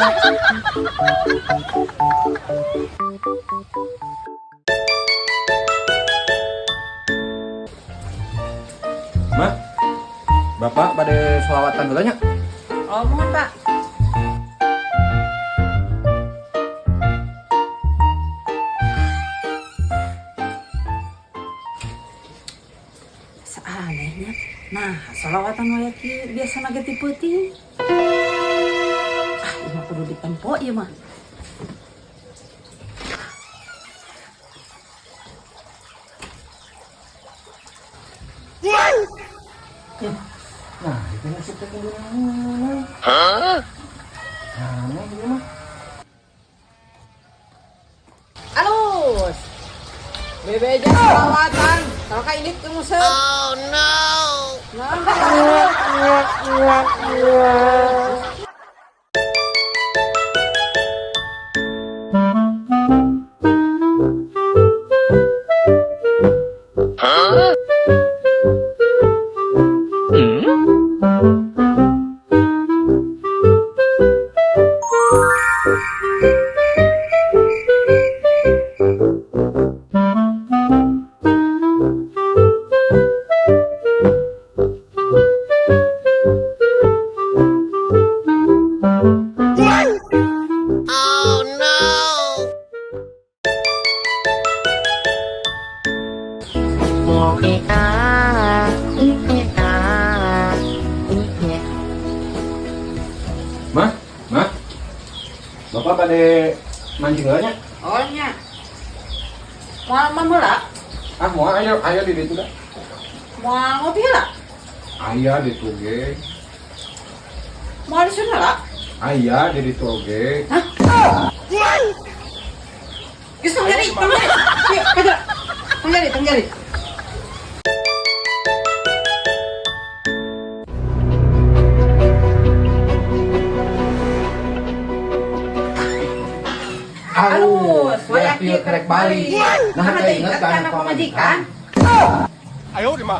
Mah, Bapak bade sholawatan heula nya. Oh, mohon, Pak. Saanehnya. Nah, sholawatan waya kieu biasa ge ti peuting. Ah, ieu mah kudu ditempo ieu mah. Nah, itu musik teh kudu naon? Hah? Aneh ieu mah. Alus. Bebeja sholawatan. Kalau ka ini ke musik. Oh no. Nah, Mah, mah. Bapak bade mancing heula nya. Oh nya. Moal mah heula. Ah, moal ayo ayo di ditu da. Moal ngopi heula. Aya di ditu ge. Moal disun heula. Aya di ditu oge. Hah? Geus tong jari, tong jari. Yuk, kajak. Tong jari, tong jari. Alus, wayah kieu kerek balik. Nah, Nah, teh inget kana pamajikan. 哎呦我的妈！